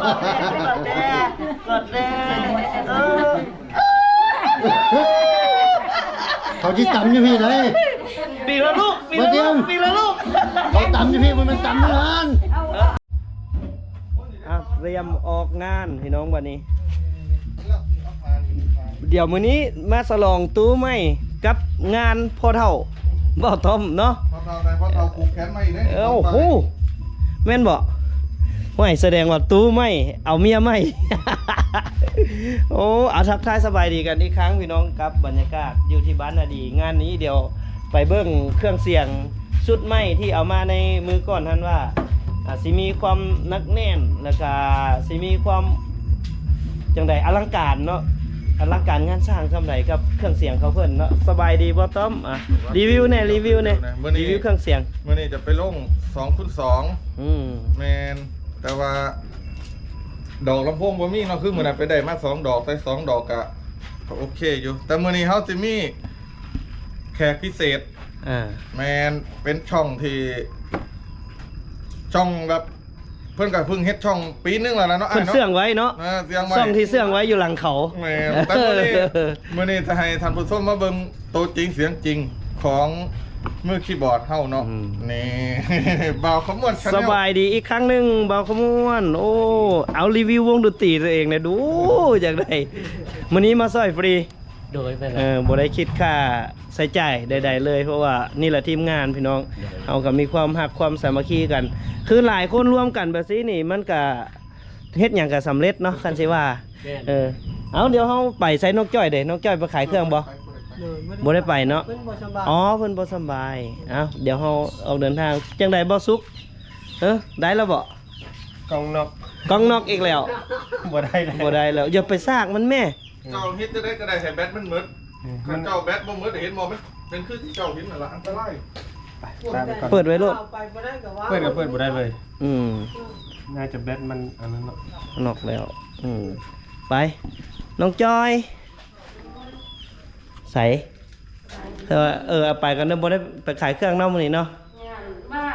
ກອດແດ່ ກອດແດ່ ເອີ ເຂົາຊິຕຳຢູ່ພີ້ໃດ໋ ປີລະລູກ ປີລະລູກ ປີລະລູກ ເຂົາຕຳຢູ່ພີ້ ບໍ່ແມ່ນຕຳຢູ່ຫັ້ນ. ອ່ະ ຕຽມອອກງານພີ່ນ້ອງບັດນີ້. ດຽວມື້ນີ້ມາສະຫຼອງຕູ້ໃໝ່ກັບງານພໍ່ເຖົ້າບ່າວຕ້ອມເນາະ. ພໍ່ເຖົ້າໃດ ພໍ່ເຖົ້າຜູກແຂນໃໝ່ເດ້. ເອີ ໂອ້ໂຫ ແມ່ນບໍ່? ຫ້ວຍ ສະແດງວ່າຕູ້ໃໝ່ ເອົາເມຍໃໝ່. ໂອ້ ເອົາ ທັກທາຍສະບາຍດີກັນອີກຄັ້ງພີ່ນ້ອງ ກັບບັນຍາກາດຢູ່ທີ່ບ້ານນາດີ. ງານນີ້ດຽວໄປເບິ່ງເຄື່ອງສຽງ ຊຸດໃໝ່ທີ່ເອົາມາໃນມື້ກ່ອນຫັ້ນວ່າ ອາ ຊິມີຄວາມໜັກແໜ້ນ ແລ້ວກະຊິມີຄວາມຈັ່ງໃດ ອະລັງການເນາະ ອະລັງການງານສ້າງສ່ຳໃດກັບເຄື່ອງສຽງຂອງເພິ່ນເນາະ. ສະບາຍດີບ່າວຕ້ອມ ອ່ະ ຣີວິວແດ່ ຣີວິວແດ່ ມື້ນີ້ ຣີວິວເຄື່ອງສຽງ. ມື້ນີ້ຈະໄປລົງສອງຄູນສອງ. ອືມ ແມ່ນ ແຕ່ວ່າດອກລຳໂພງບໍ່ມີເນາະ ຄືມື້ນັ້ນໄປໄດ້ມາສອງດອກ ໃສ່ສອງດອກກະ ກະໂອເຄຢູ່ ແຕ່ມື້ນີ້ເຮົາຊິມີແຂກພິເສດ. ອ່າ ແມ່ນ ເປັນຊ່ອງທີ່ ຊ່ອງແບບ ເພິ່ນກະເພິ່ງເຮັດຊ່ອງປີໜຶ່ງແລ້ວລະເນາະ ເພິ່ນເຊື່ອງໄວ້ເນາະ. ເອີ ເຊື່ອງໄວ້ ຊ່ອງທີ່ເຊື່ອງໄວ້ຢູ່ຫຼັງເຂົາ. ແມ່ນ ແຕ່ມື້ນີ້ ມື້ນີ້ຈະໃຫ້ທ່ານຜູ້ຊົມມາເບິ່ງໂຕຈິງສຽງຈິງຂອງມືຄີບອດເຮົາເນາະ. ອືມ ນີ້ ບ່າວຂະມວນ Channel. ສະບາຍດີອີກຄັ້ງໜຶ່ງ ບ່າວຂະມວນ. ໂອ້ ເອົາ ຣີວິວວົງດົນຕີຕົວເອງແດ່ດູ ຢາກໄດ້ ມື້ນີ້ມາຊ່ອຍຟຣີ. ໂດຍ ເອີ ບໍ່ໄດ້ຄິດຄ່າໃຊ້ຈ່າຍໃດໆເລີຍ ເພາະວ່ານີ້ລະທີມງານພີ່ນ້ອງ ໂດຍ ເຮົາກະມີຄວາມຮັກຄວາມສາມັກຄີກັນ ຄືຫຼາຍຄົນລວມກັນແບບຊີ້ນີ້ ມັນກະເຮັດຫຍັງກະສຳເລັດເນາະ ຄັນຊິວ່າ. ແມ່ນ ເອີ ເອົາ ດຽວເຮົາໄປໃສ່ນ້ອງຈ້ອຍເດ້ ນ້ອງຈ້ອຍໄປຂາຍເຄື່ອງບໍ່? ໂດຍ ບໍ່ໄດ້ໄປເນາະ. ເພິ່ນບໍ່ສະບາຍ ອໍ ເພິ່ນບໍ່ສະບາຍ. ເອົ້າ ດຽວເຮົາອອກເດີນທາງ. ຈັ່ງໃດບ່າວສຸກ? ເອີ ໄດ້ແລ້ວບໍ່? ກ້ອງນອກ ກ້ອງນອກອີກແລ້ວ. ບໍ່ໄດ້ແລ້ວ ບໍ່ໄດ້ແລ້ວ ຢ່າໄປຊາກມັນແມ້. ເຈົ້າເຮັດຈັ່ງໃດກະໄດ້ໃຫ້ແບັດມັນໝົດ. ອືມ ຄັນເຈົ້າແບັດບໍ່ໝົດ ເຫັນບໍ່ ມັນ ມັນຄືທີ່ເຈົ້າເຫັນຫັ້ນລະ ອັນຕະລາຍ. ໄປ ໄປກ່ອນ ເປີດໄວ້ໂລດ ເປີດກະເປີດບໍ່ໄດ້ເລີຍ. ອືມ ໜ້າຈະແບັດມັນອັນນັ້ນເນາະ ນອກແລ້ວ. ອືມ ໄປ ນ້ອງຈ້ອຍ ໃສ ເອີ ເອີ ເອົາໄປກ່ອນເດີ ບໍ່ໄດ້ໄປຂາຍເຄື່ອງເນາະມື້ນີ້ເນາະ. ວ່າ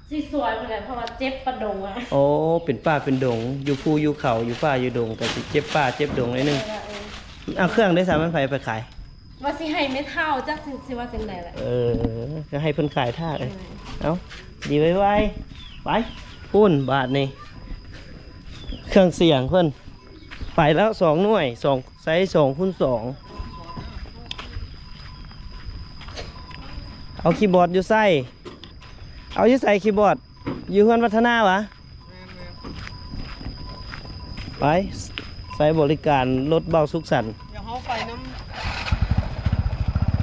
ຊິສວຍພຸ້ນແຫຼະ ເພາະວ່າເຈັບປາດົງອະ. ໂອ້ ເປັນປ່າເປັນດົງ ຢູ່ພູຢູ່ເຂົາ ຢູ່ປ່າຢູ່ດົງ ກະຊິເຈັບປ່າເຈັບດົງໜ້ອຍໜຶ່ງ. ເອີ ເອົາເຄື່ອງໄດ້ຊະ ມັນໃຜເອົາໄປຂາຍ? ວ່າຊິໃຫ້ແມ່ເຖົ້າ ຈັກຊິ ຊິວ່າຈັ່ງໃດລະ. ເອີ ກະໃຫ້ເພິ່ນຂາຍຖ້າ. ເອີ ເອີ ເອົາ ດີໄວໆ ໄປ ພຸ້ນບາດນີ້ ເຄື່ອງສຽງເພິ່ນ ໄປແລ້ວສອງໜ່ວຍ ສອງ ໃສ່ສອງຄູນສອງ ເອົາຄີບອດຢູ່ໃສ? ເອົາຢູ່ໃສຄີບອດ? ຢູ່ເຮືອນວັດທະນາຫວາ? ໄປ ໃຊ້ບໍລິການລົດເບົາສຸກສັນ. ດຽວເຮົາໄປນຳ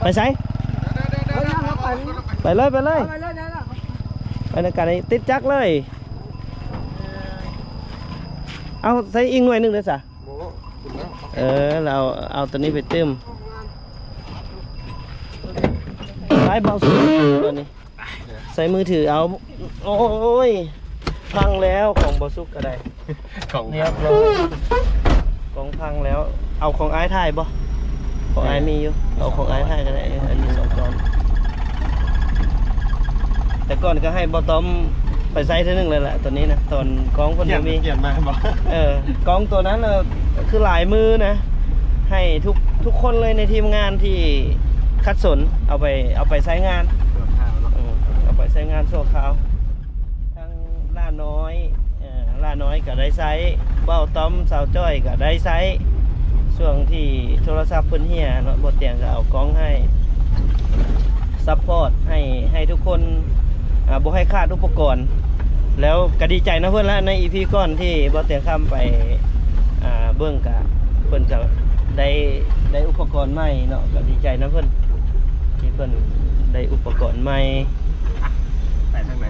ໄປໃສ? ໄປເລີຍ ໄປເລີຍ ໄປເລີຍ ໄປນຳກັນ ຕິດຈັກເລີຍ. ເອົາໃສ່ອີກໜ່ວຍໜຶ່ງເດີສະ. ບໍ່ ເອີ ລາວເອົາໂຕນີ້ໄປຕື່ມ ໄປເບົາສຸກ ໂຕນີ້ໃສ່ມືຖືເອົາ. ໂອ້ຍ ພັງແລ້ວ ຂອງເບົາສຸກກະໄດ້ ຂອງ ຮຽບຮ້ອຍ ຂອງພັງແລ້ວ. ເອົາຂອງອ້າຍຖ່າຍບໍ່? ຂອງອ້າຍມີຢູ່ ເອົາຂອງອ້າຍຖ່າຍກະໄດ້ ອັນນີ້ສອງຕອນ. ແຕ່ກ່ອນກະໃຫ້ບ່າວຕ້ອມໄປໃຊ້ເທື່ອໜຶ່ງແລ້ວລະ ໂຕນີ້ນະ ຕອນກ້ອງເພິ່ນບໍ່ມີ ປ່ຽນ ປ່ຽນມາບໍ່? ເອີ ກ້ອງໂຕນັ້ນນະ ຄືຫຼາຍມືນະ ໃຫ້ທຸກ ທຸກຄົນເລີຍໃນທີມງານທີ່ຂັດສົນ ເອົາໄປ ເອົາໄປໃຊ້ງານ ເອີ ເອົາໄປໃຊ້ງານຊົ່ວຄາວ. ທັງຫຼ້ານ້ອຍ ເອີ ຫຼ້ານ້ອຍກະໄດ້ໃຊ້ ບ່າວຕ້ອມ ສາວຈ້ອຍກະໄດ້ໃຊ້ ຊ່ວງທີ່ໂທລະສັບເພິ່ນເຫຍເນາະ ບ່າວຕຽງກະເອົາກ້ອງໃຫ້ ຊັບພອດໃຫ້ ໃຫ້ທຸກຄົນ ອ່າ ບໍ່ໃຫ້ຂາດອຸປະກອນ. ແລ້ວກະດີໃຈນຳເພິ່ນລະ ໃນອີພີກ່ອນທີ່ບ່າວຕຽງຄຳໄປ ອ່າ ເບິ່ງກະ ເພິ່ນກະໄດ້ ໄດ້ອຸປະກອນໃໝ່ເນາະ ກະດີໃຈນຳເພິ່ນ ທີ່ເພິ່ນໄດ້ອຸປະກອນໃໝ່. ໄປທາງໃດ?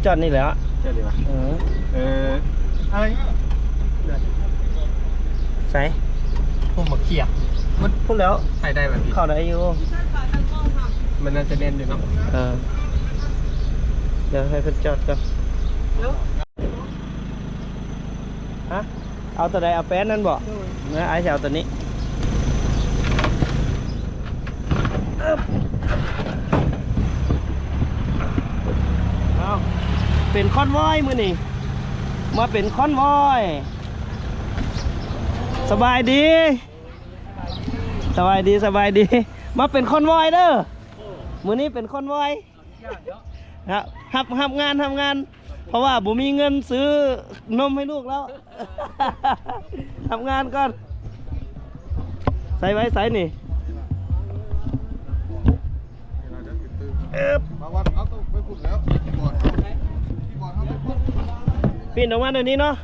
ຈອດນີ້ແຫຼະ. ຈອດນີ້ຫວາ? ເອີ ເອີ ໃສ? ພວກໝາກຂຽບ ມັນພຸ້ນແລ້ວ ໃສ່ໄດ້ແບບນີ້ ເຂົ້າໄດ້ຢູ່ ມັນໜ້າຈະແໜ້ນຢູ່ເນາະ. ເອີ ດຽວໃຫ້ເພິ່ນຈອດກ່ອນ. ຮະ? ເອົາໂຕໃດ? ເອົາແປ້ນນັ້ນບໍ່? ໂດຍ ເອົາ ອ້າຍຊິເອົາໂຕນີ້. ເອົາ ເປັນຄອນວອຍມື້ນີ້ ມາເປັນຄອນວອຍ. ສະບາຍດີ ສະບາຍດີ ສະບາຍດີ ມາເປັນຄອນວອຍເດີ ມື້ນີ້ເປັນຄອນວອຍ ຮັບ ຮັບງານ ຮັບງານ ເພາະວ່າບໍ່ມີເງິນຊື້ນົມໃຫ້ລູກແລ້ວ ຮັບງານກ່ອນ ໃສ່ໄວ້ໃສນີ້ ເອີບ ມາວັດ ເອົາໂຕໄປພຸ້ນແລ້ວ ປີນອອກມາແນວນີ້ເນາະ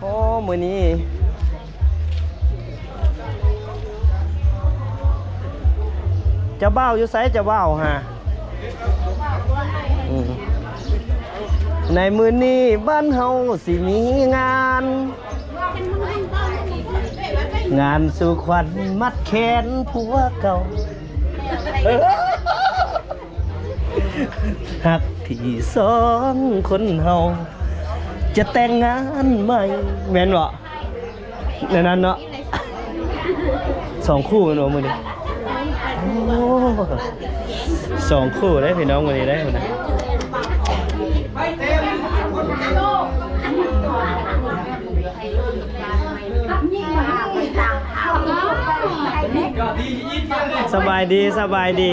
ໂອ້ ມື້ນີ້ ເຈົ້າບ່າວຢູ່ໃສ ເຈົ້າບ່າວຫາ? ອືມ ໃນມື້ນີ້ບ້ານເຮົາຊິມີງານ ງານສູ່ຂວັນມັດແຂນຜົວເກົ່າ ຮັກທີ່ສອງຄົນເຮົາຈະແຕ່ງງານໃໝ່ ແມ່ນບໍ່? ແນວນັ້ນເນາະ ສອງຄູ່ແມ່ນບໍ່ມື້ນີ້? ໂອ້ ສອງຄູ່ເດ້ພີ່ນ້ອງມື້ນີ້ເດ້ພຸ້ນນະ ສະບາຍດີ ສະບາຍດີ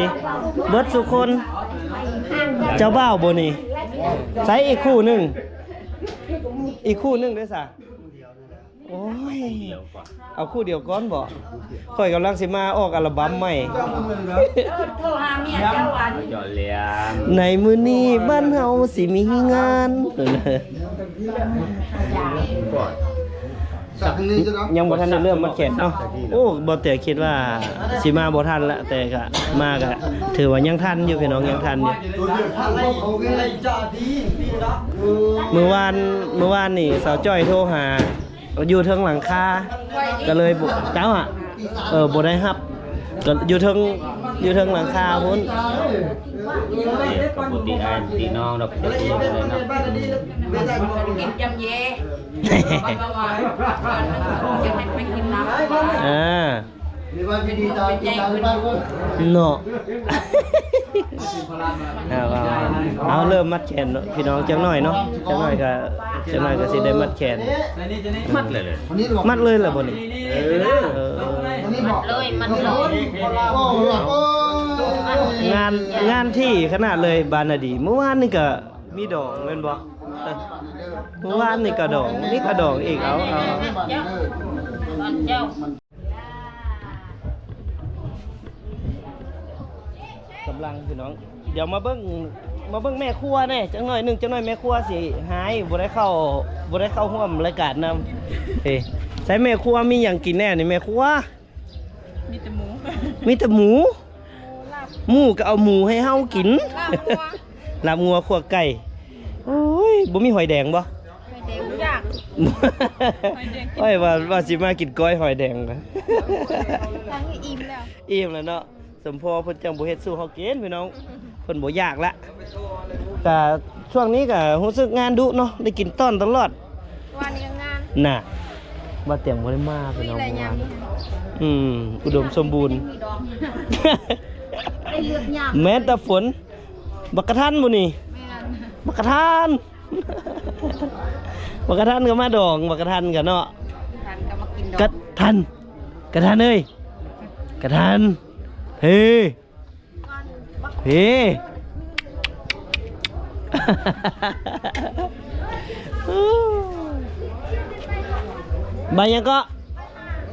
ເບິດສູ່ຄົນ ເຈົ້າບ່າວບໍ່ນີ້? ໃສອີກຄູ່ໜຶ່ງ ອີກຄູ່ໜຶ່ງເດ້ສະ? ໂອ້ຍ ເອົາຄູ່ດຽວກ່ອນບໍ? ຂ້ອຍກຳລັງຊິມາອອກອັລບັມໃໝ່ ໂທຫາເມຍເຈົ້າອັນ ໃນມື້ນີ້ບ້ານເຮົາຊິມີງານ ຍັງບໍ່ທັນໄດ້ເລີ່ມມັດແຂນ ເອົ້າ ໂອ້ ບໍ່ແຕ່ຄິດວ່າຊິມາບໍ່ທັນລະ ແຕ່ກະມາກະຖືວ່າຍັງທັນຢູ່ພີ່ນ້ອງ ຍັງທັນຢູ່ ມື້ວານ ມື້ວານນີ້ສາວຈ້ອຍໂທຫາ ຢູ່ເທິງຫຼັງຄາ ກໍເລີຍບໍ່ ເຈົ້າອະ ເອີ ບໍ່ໄດ້ຮັບ ກໍຢູ່ເທິງ ຢູ່ເທິງຫຼັງຄາພຸ້ນ ກໍບໍ່ຕິອ້າຍຕິນ້ອງດອກ ຈະຄືເລີຍເນາະ ກິນຈຳເຢ ເອີ ເນາະ ເອົາ ເອົາ ເອົາ ເລີ່ມມັດແຂນເນາະ ພີ່ນ້ອງ ຈັກໜ້ອຍເນາະ ຈັກໜ້ອຍກໍ ຈັກໜ້ອຍກໍຊິໄດ້ມັດແຂນ ມັດເລີຍ ມັດເລີຍລະບໍ່ນີ້? ເອີ ເອີ ມັດເລີຍ ມັດເລີຍ ງານ ງານທີ່ຂະໜາດເລີຍ ບານນາດີ ມື້ວານນີ້ກໍມີດອງແມ່ນບໍ່? ເອີ ມື້ວານນີ້ກໍດອງ ນີ້ກໍດອງອີກ ເອົາ ເອົາ ເຈົ້າ ກຳລັງພີ່ນ້ອງ ດຽວມາເບິ່ງ ມາເບິ່ງແມ່ຄົວແດ່ ຈັກໜ້ອຍໜຶ່ງ ຈັກໜ້ອຍແມ່ຄົວຊິຫາຍ ບໍ່ໄດ້ເຂົ້າ ບໍ່ໄດ້ເຂົ້າຮ່ວມລາຍການນຳ ເອີ ໃສ່ແມ່ຄົວມີຫຍັງກິນແດ່ນີ້ແມ່ຄົວ? ມີແຕ່ໝູ ມີແຕ່ໝູ ລາບ ໝູກໍເອົາໝູໃຫ້ເຮົາກິນ ລາບງົວ ລາບງົວຂົ້ວໄກ່ ໂອ້ຍ ບໍ່ມີຫອຍແດງບໍ່? ຫອຍແດງບໍ່ຢາກ ຫອຍແດງກິນ ໂອ້ຍ ວ່າ ວ່າຊິມາກິນກ້ອຍຫອຍແດງ ທັງອີ່ມແລ້ວ ອີ່ມແລ້ວເນາະ ສົມພໍເພິ່ນຈັ່ງບໍ່ເຮັດສູ່ເຮົາກິນພີ່ນ້ອງ ເພິ່ນບໍ່ຢາກລະ ກະຊ່ວງນີ້ກະຮູ້ສຶກງານດຸເນາະ ໄດ້ກິນຕ້ອນຕະຫຼອດ ວານນີ້ກໍງານ ນະ ວ່າແຕ່ງບໍ່ໄດ້ມາພີ່ນ້ອງ ເມື່ອວານ ອືມ ອຸດົມສົມບູນ ແມ່ນຕາຝົນ ບັກກະທັນບໍ່ນີ້? ແມ່ນ ບັກກະທັນ ບັກກະທັນກໍມາດອງ ບັກກະທັນກໍເນາະ ທັນກໍມາກິນດອງ ກະທັນ ກະທັນເອີຍ ກະທັນ ເຮ ເຮ ໃບຫຍັງເກາະ?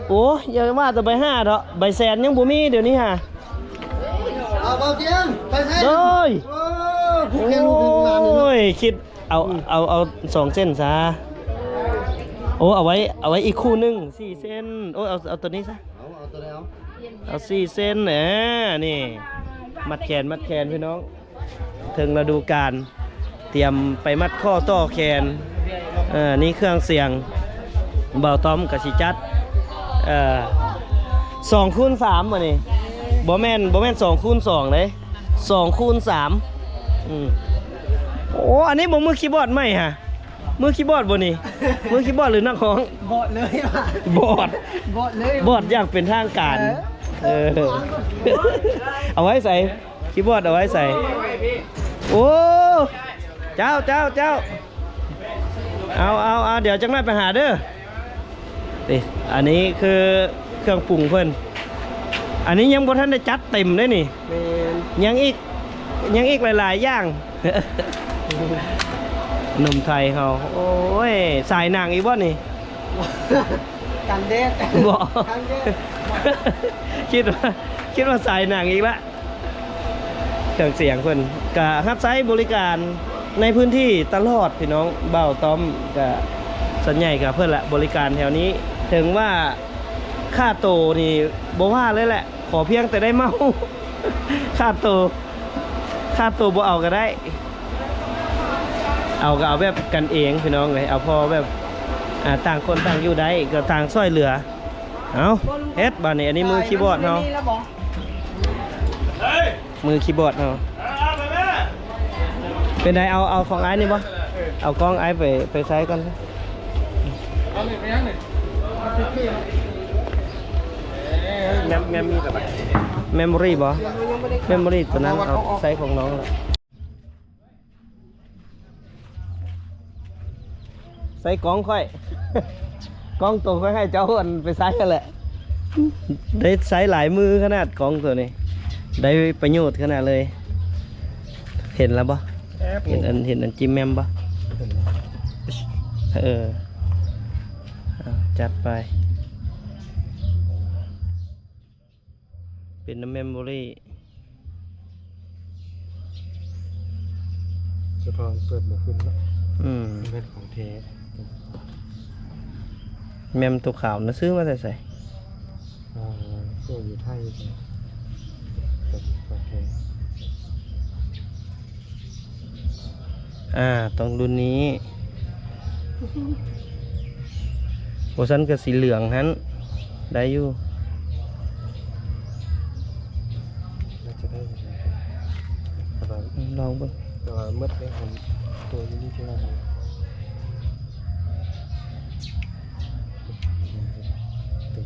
ໂອ້ຍ ຢ່າວ່າແຕ່ໃບຫ້າເຖາະ ໃບແສນຍັງບໍ່ມີດຽວນີ້ຫາ ເອົາ ເບົາຕຽງ ໄປໃສ? ໂອ້ຍ ໂອ້ ຜູ້ແກ່ລູກເຮັດງານເນາະ ໂອ້ຍ ຄິດ ເອົາ ເອົາ ເອົາສອງເສັ້ນຊະ ໂອ້ ເອົາໄວ້ ເອົາໄວ້ອີກຄູ່ໜຶ່ງ ສີ່ເສັ້ນ ໂອ້ ເອົາ ເອົາໂຕນີ້ຊະ ເອົາ ເອົາໂຕໃດເອົາ? ເອົາສີ່ເສັ້ນ ເອີ ນີ້ ມັດແຂນ ມັດແຂນພີ່ນ້ອງ ເຖິງລະດູການ ຕຽມໄປມັດຂໍ້ຕໍ່ແຂນ ເອີ ນີ້ເຄື່ອງສຽງ ບ່າວຕ້ອມກໍຊິຈັດ ເອີ ສອງຄູນສາມມື້ນີ້ ບໍ່ແມ່ນ ບໍ່ແມ່ນສອງຄູນສອງເດ້ ສອງຄູນສາມ ອືມ ໂອ້ ອັນນີ້ບໍ່ມືຄີບອດໃໝ່ຫະ? ມືຄີບອດບໍ່ນີ້? ມືຄີບອດ ຫຼື ນັກຮ້ອງ? ບອດເລີຍຫວາ? ບອດ ບອດເລີຍ ບອດຢ່າງເປັນທາງການ ເອີ ເອີ ເອົາໄວ້ໃສ? ຄີບອດເອົາໄວ້ໃສ? ໂອ້ ເຈົ້າ ເຈົ້າ ເຈົ້າ ເອົາ ເອົາ ເອົາ ດຽວຈັກໜ້ອຍໄປຫາເດີ. ນີ້ ອັນນີ້ຄືເຄື່ອງປຸງເພິ່ນ ອັນນີ້ຍັງບໍ່ທັນໄດ້ຈັດເຕັມເດ້ນີ້. ແມ່ນ ຍັງອີກ ຍັງອີກຫຼາຍໆຢ່າງ. ໜຸ່ມໄທເຮົາ ໂອ້ຍ ສາຍໜັງອີກບໍ່ນີ້? ກັນແດດ ບໍ່ ກັນແດດ ຄິດວ່າ ຄິດວ່າສາຍໜັງອີກລະ. ເຄື່ອງສຽງເພິ່ນກະຮັບໃຊ້ບໍລິການໃນພື້ນທີ່ຕະຫຼອດພີ່ນ້ອງ. ບ່າວຕ້ອມກະສ່ວນໃຫຍ່ກະເພິ່ນລະບໍລິການແຖວນີ້. ເຖິງວ່າຄ່າໂຕນີ້ບໍ່ວ່າເລີຍແຫຼະ ຂໍພຽງແຕ່ໄດ້ເມົາ. ຄ່າໂຕ ຄ່າໂຕບໍ່ເອົາກະໄດ້ ເອົາກະເອົາແບບກັນເອງພີ່ນ້ອງເອີຍ. ເອົາພໍແບບ ອ່າ ຕ່າງຄົນຕ່າງຢູ່ໄດ້ ກະຕ່າງຊ່ວຍເຫຼືອ. ເອົາ ເຮັດບາດນີ້ ອັນນີ້ມືຄີບອດເຮົາ ມືຄີບອດເຮົາ. ເປັນໃດ ເອົາ ເອົາຂອງອ້າຍນີ້ບໍ່? ເອົາກ້ອງອ້າຍໄປ ໄປໃຊ້ກ່ອນ. ແມມ ແມມມີແຕ່ບັດ ເມມໂມຣີບໍ່? ເມມໂມຣີຕົວນັ້ນ ເອົາໃຊ້ຂອງນ້ອງລະ. ໃສ່ກ້ອງຂ້ອຍ ກ້ອງໂຕຂ້ອຍໃຫ້ເຈົ້າ ອັນ ໄປໃຊ້ຫັ້ນແຫຼະ. ໄດ້ໃຊ້ຫຼາຍມື້ຂະໜາດກ້ອງໂຕນີ້ ໄດ້ປະໂຫຍດຂະໜາດເລີຍ. ເຫັນແລ້ວບໍ່? ເຫັນອັນ ເຫັນອັນຈິ້ມແມມບໍ່? ເອີ ເອົາ ຈັດໄປ. ເປັນນຳເມມໂມຣີ ສະທ້ອນເປີດບໍ່ຂຶ້ນເນາະ. ອືມ ເປັນຂອງແທ້. ແມມໂຕຂາວນະ ຊື້ມາແຕ່ໃສ? ອ່າ ຊື້ຢູ່ໄທ. ເປັນຂອງແທ້. ອ່າ ຕ້ອງລຸ້ນນີ້. ບໍ່ຊັ້ນກະສີເຫຼືອງຫັ້ນ ໄດ້ຢູ່. ໜ້າຈະໄດ້ຢູ່ນະ ອືມ ລອງເບິ່ງ. ແຕ່ວ່າໝົດແລ້ວຫັ້ນ ຕົວຢູ່ນີ້ທີ່ວ່າ ຕົວ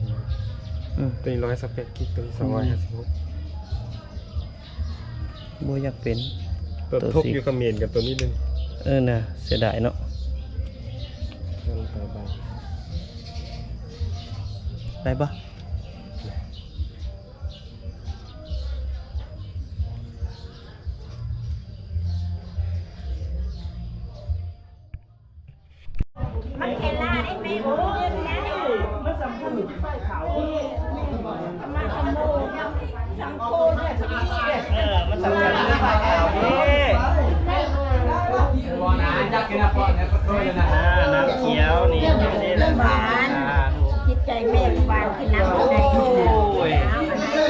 ນີ້ ອືມ ຕົວນີ້ຮ້ອຍຊາວແປດກິກ ຕົວນີ້ສອງຮ້ອຍຫ້າສິບຫົກ. ບໍ່ຢາກເປັນ ແບບ ໂຕ ທົກ ຊິ ຢູ່ຂະເໝນກັບໂຕນີ້ໜຶ່ງ. ເອີ ນະ ເສຍດາຍເນາະ. ໄດ້ບໍ່? ມັນແຄ່ລາໄດ້ແມ່ ໂອ້ຍ ໄດ້ ມັນສຳຄັນຢູ່ທີ່ໄຟຂາວ ມາທຳໂມ ສັງໂຄ ເອີ ມັນສຳຄັນຢູ່ທີ່ໄຟຂາວເດ້. ອ່າ ນ້ຳຂຽວນີ້ ຫວານ ຈິດໃຈແມ່ຫວານຄືນ້ຳ ໂອ້ຍ ເອີ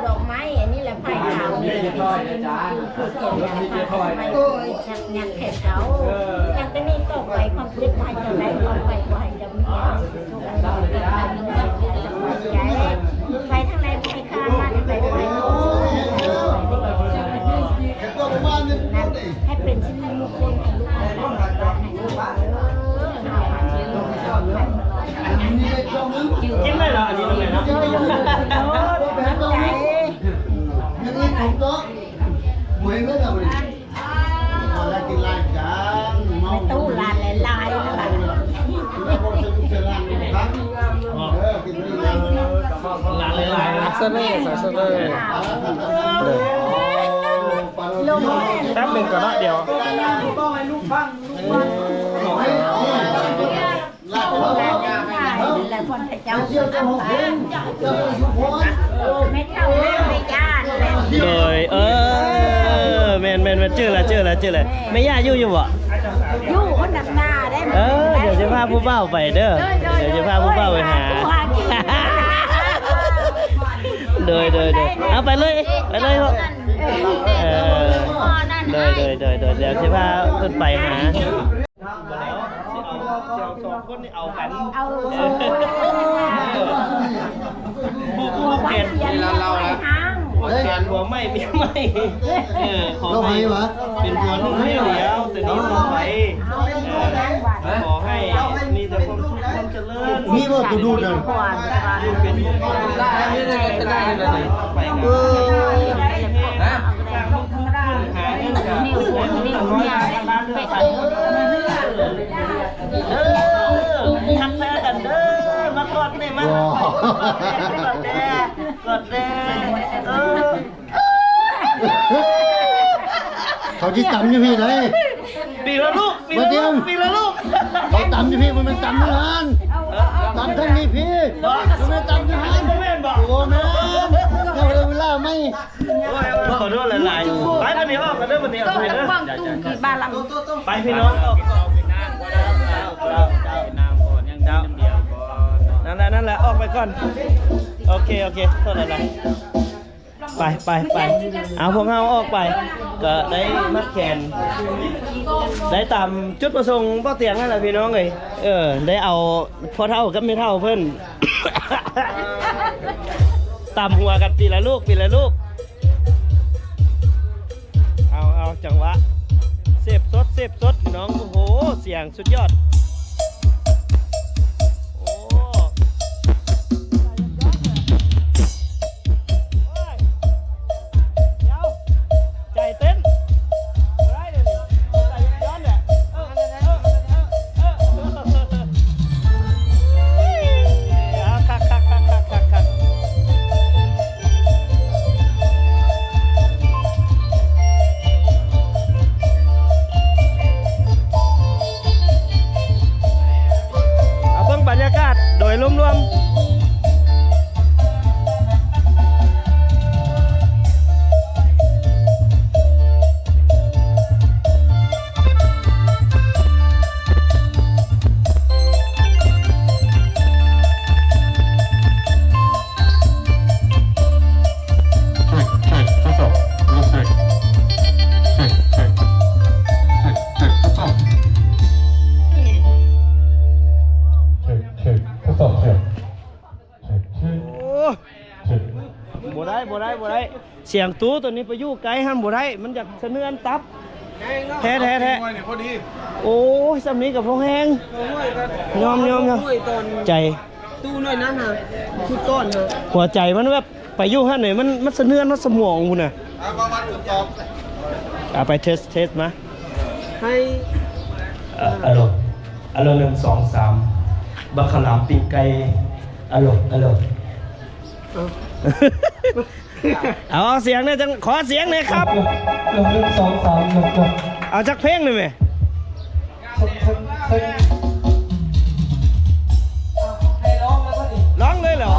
ດອກໄມ້ອັນນີ້ແຫຼະ ໄຟຂາວນີ້ແຫຼະ ເປັນສີຊົມພູຄືແກ່ນກັນ ໂອ້ຍ ຍັງແຂກເກົ່າ ຫຼັງຈາກນີ້ຕໍ່ໄປ ຄວາມເຈັບໃຫ້ເຈົ້າໄດ້ ຄວາມໄປບໍ່ໃຫ້ເຈົ້າມີ ໄປທາງໃດບໍ່ໃຫ້ຂ້າມ ມາທາງໃດບໍ່ໃຫ້ຂ້າມ ໃຫ້ເປັນສິລິມຸງຄຸນ ໃຫ້ລູກໃຫ້ຫຼານ ໃຫ້ລູກ ກິນໄດ້ເນາະ ອັນນີ້ ນ້ຳໃຈ ແມ່ຕູ້ຫຼານຫຼາຍໆ ຫຼານຫຼາຍໆ ສະເໜ່ ສະເໜ່ ເດີ ລົງ ແປັບໜຶ່ງກ່ອນເນາະ ດຽວ ໂດຍ ເອີ ແມ່ນໆ ເຈີລະ ເຈີລະ ເຈີລະ ແມ່ຍ່າຢູ່ ຢູ່ບໍ່? ຢູ່ຄົນນຳໜ້າເດ້ ເອີ ດຽວຊິພາຜູ້ບ່າວໄປເດີ ໂດຍໆ ດຽວຊິພາຜູ້ບ່າວໄປຫາ ໂອ້ຍ ຫາກິນ ໂດຍໆ ເອົາໄປເລີຍ ໄປເລີຍ ເອີ ໂດຍໆ ດຽວຊິພາເພິ່ນໄປຫາ. ສອງຄົນນີ້ເອົາກັນ ເອົາ ຜູ້ ຜູ້ແທນ ນີ້ລະລາວລະ ຜູ້ແທນຜົວໃໝ່ເມຍໃໝ່ ເອີ ຂໍໃຫ້ເປັນຜົວໜຶ່ງເມຍດຽວ ແຕ່ນີ້ຕໍ່ໄປ ຂໍໃຫ້ມີແຕ່ຄວາມສຸກຄວາມຈະເລີນ ມີບໍ່ໂຕດູດນັ້ນ? ເອີ ເອີ ທັກທາຍກັນເດີ ມາກອດແດ່ ມາ ກອດແດ່ ກອດແດ່ ເອີ. ເຂົາຊິຕຳຢູ່ພີ້ໃດ໋ ປີລະລູກ ປີລະລູກ ປີລະລູກ ເຂົາຕຳຢູ່ພີ້ ບໍ່ແມ່ນຕຳຢູ່ຫັ້ນ ຕຳທາງນີ້ພີ້ ບໍ່ແມ່ນຕຳຢູ່ຫັ້ນ ບໍ່ແມ່ນບໍ່ ບໍ່ແມ່ນ ເວລາໃໝ່ ໂອ້ຍ ຂໍໂທດຫຼາຍໆ ໄປບັດນີ້ອອກກັນເດີ ບັດນີ້ອອກໄປເດີ ກວາງຕຸ້ງທີ່ບ້ານລຳ ໄປພີ່ນ້ອງ ອອກ ນັ້ນແຫຼະ ນັ້ນແຫຼະ ອອກໄປກ່ອນ ໂອເຄ ໂອເຄ ໂທດຫຼາຍໆ. ໄປ ໄປ ໄປ ເອົາ ພວກເຮົາອອກໄປ ກໍໄດ້ມັດແຂນ ໄດ້ຕາມຈຸດປະສົງບໍ່ຕຽງນັ້ນແຫຼະພີ່ນ້ອງເອີຍ ເອີ ໄດ້ເອົາພໍ່ເຖົ້າກັບແມ່ເຖົ້າເພິ່ນ ຕຳຫົວກັນປີລະລູກ ປີລະລູກ ເອົາ ເອົາ ຈັງຫວະ ເສບສົດ ເສບສົດ ພີ່ນ້ອງ ໂອ້ໂຫ ສຽງສຸດຍອດ ໂອ້ ໂອ້ຍ ດຽວ ໃຈເຕັ້ນ ບໍ່ໄດ້ເດນີ້ ໃຈຍ້ອນແຫຼະ ເອີ ເອີ ເອີ ເອີ ເອີ ຄັກໆໆໆໆ. ເອົາເບິ່ງບັນຍາກາດໂດຍລວມໆ. ໂອ້ ບໍ່ໄດ້ ບໍ່ໄດ້ ບໍ່ໄດ້ ສຽງຕູ້ໂຕນີ້ໄປຢູ່ໃກ້ຫັ້ນບໍ່ໄດ້ ມັນຢາກສະເໜືອນຕັບ ແທ້ໆໆ ໂອ້ຍ ສ່ຳນີ້ກໍພໍແຮງ ຍອມໆໆ ໃຈ ຕູ້ໜ້ອຍນັ້ນຫະ ຊຸດກ່ອນຫະ ຫົວໃຈມັນແບບໄປຢູ່ຫັ້ນນີ້ ມັນ ມັນສະເໜືອນຮອດສະໝອງພຸ້ນນະ ເອົາໄປເທສ ເທສມາ ໃຫ້ ອາໂລ ອາໂລ ໜຶ່ງ ສອງ ສາມ ບັກຂະຫຼາມປີ້ງໄກ່ ອາໂລ ອາໂລ ເອົາ ເອົາ ເອົາສຽງແດ່ ຈັງຂໍສຽງແດ່ຄັບ ເອົາ ໜຶ່ງ ສອງ ສາມ ເອົາຈັກເພງໄດ້ແມະ ຮ້ອງເລີຍເຫລອ?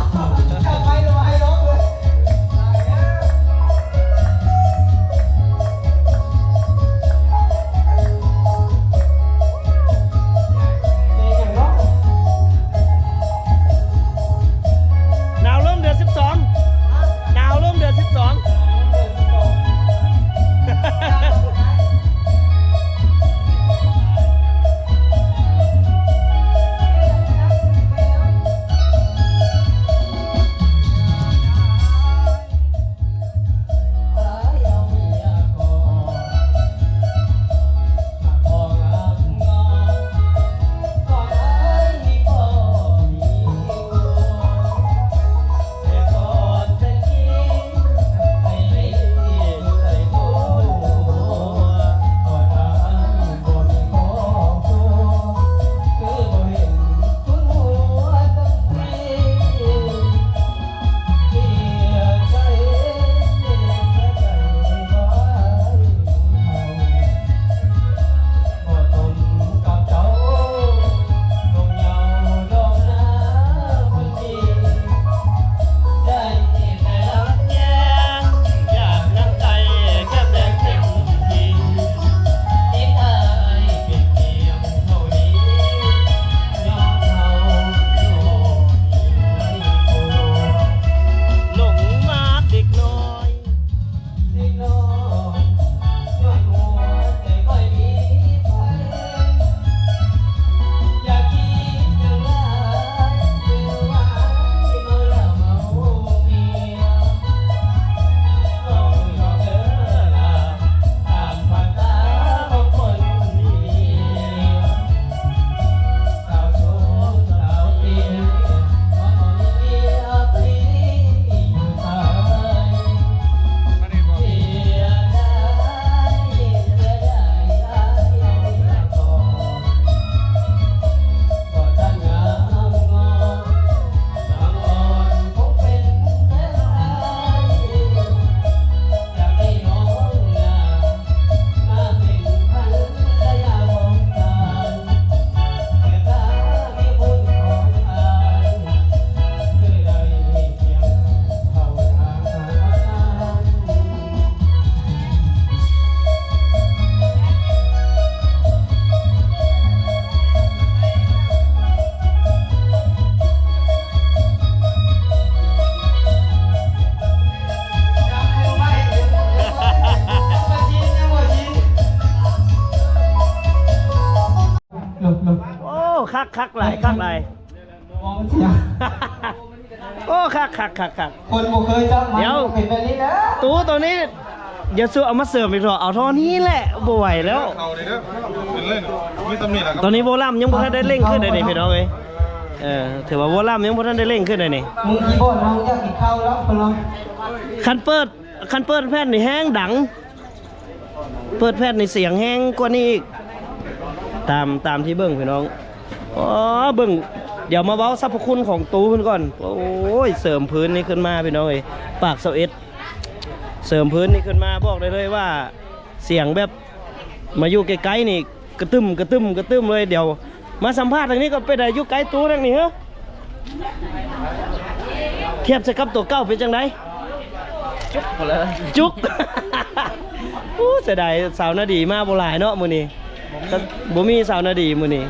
ໜາວລົງເດືອນສິບສອງ ໜາວລົງເດືອນສິບສອງ. ຄັກ ຄັກຫຼາຍ ຄັກຫຼາຍ. ໂອ້ ຄັກໆໆໆ ຄົນບໍ່ເຄີຍຈັບມັນ ດຽວ ເປັນແບບນີ້ແຫຼະ. ຕູ້ໂຕນີ້ ຢ່າສູ່ເອົາມາເສີມອີກເຖາະ ເອົາທໍ່ນີ້ແຫຼະ ບໍ່ໄຫວແລ້ວ. ເຂົ້ານີ້ເດີ ເປັນເລີຍ ມີສ່ຳນີ້ລະ. ຕອນນີ້ໂວລຳຍັງບໍ່ທັນໄດ້ເລັ່ງຂຶ້ນເດ້ນີ້ ພີ່ນ້ອງເອີຍ. ເອີ ຖືວ່າໂວລຳຍັງບໍ່ທັນໄດ້ເລັ່ງຂຶ້ນເດ້ນີ້. ມຶງຄີບອດເຮົາຢາກກິນເຂົ້າແລ້ວ ເພິ່ນວ່າ. ຄັນເປີດ ຄັນເປີດແຜ່ນນີ້ແຮງດັງ. ເປີດແຜ່ນໃຫ້ສຽງແຮງກວ່ານີ້ອີກ ຕາມ ຕາມທີ່ເບິ່ງພີ່ນ້ອງ. ອໍ ເບິ່ງ ດຽວມາເວົ້າສັບພະຄຸນຂອງຕູ້ເພິ່ນກ່ອນ. ໂອ້ຍ ເສີມພື້ນນີ້ຂຶ້ນມາພີ່ນ້ອງເອີຍ ປາກຊາວເອັດ ເສີມພື້ນນີ້ຂຶ້ນມາ ບອກໄດ້ເລີຍວ່າສຽງແບບ ມາຢູ່ໃກ້ໆນີ້ ກະຕຶ້ມ ກະຕຶ້ມ ກະຕຶ້ມເລີຍ. ດຽວມາສຳພາດທາງນີ້ກ່ອນ ເປັນໃດ ຢູ່ໃກ້ຕູ້ທາງນີ້ເຮີ ທຽບໃສ່ກັບໂຕເກົ່າເປັນຈັ່ງໃດ? ຈຸກພຸ້ນແຫຼະ ຈຸກ. ໂອ້ ເສຍດາຍສາວນາດີມາບໍ່ຫຼາຍເນາະມື້ນີ້ ບໍ່ມີສາວນາດີມື້ນີ້.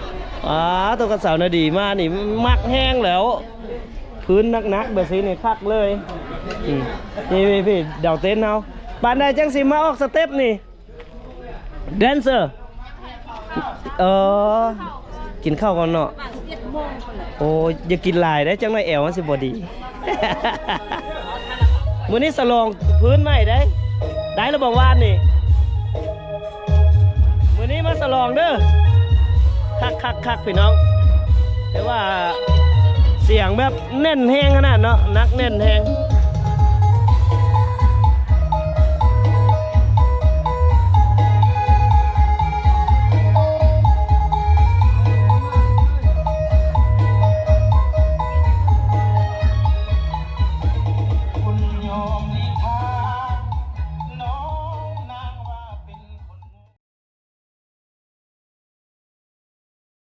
ອ້າ ໂຕ ຄັນສາວນາດີມານີ້ມັກແຮງແລ້ວ ພື້ນໜັກໆແບບຊີ້ນີ້ຄັກເລີຍ. ອືມ ນີ້ ພີ່ ດາວເຕັ້ນເຮົາ ປານໃດຈັ່ງຊິມາອອກສະເຕັບນີ້? ແດນເຊີ ເອີ ກິນເຂົ້າກ່ອນເນາະ. ໂອ້ ຢ່າກິນຫຼາຍເດ້ ຈັກໜ້ອຍແອວມັນຊິບໍ່ດີ. ມື້ນີ້ສະຫຼອງພື້ນໃໝ່ເດ້ ໄດ້ລະບໍ່ວານນີ້? ມື້ນີ້ມາສະຫຼອງເດີ. ຄັກໆໆ ພີ່ນ້ອງ ແຕ່ວ່າສຽງແບບແໜ້ນແຮງຂະໜາດເນາະ ໜັກແໜ້ນແຮງ.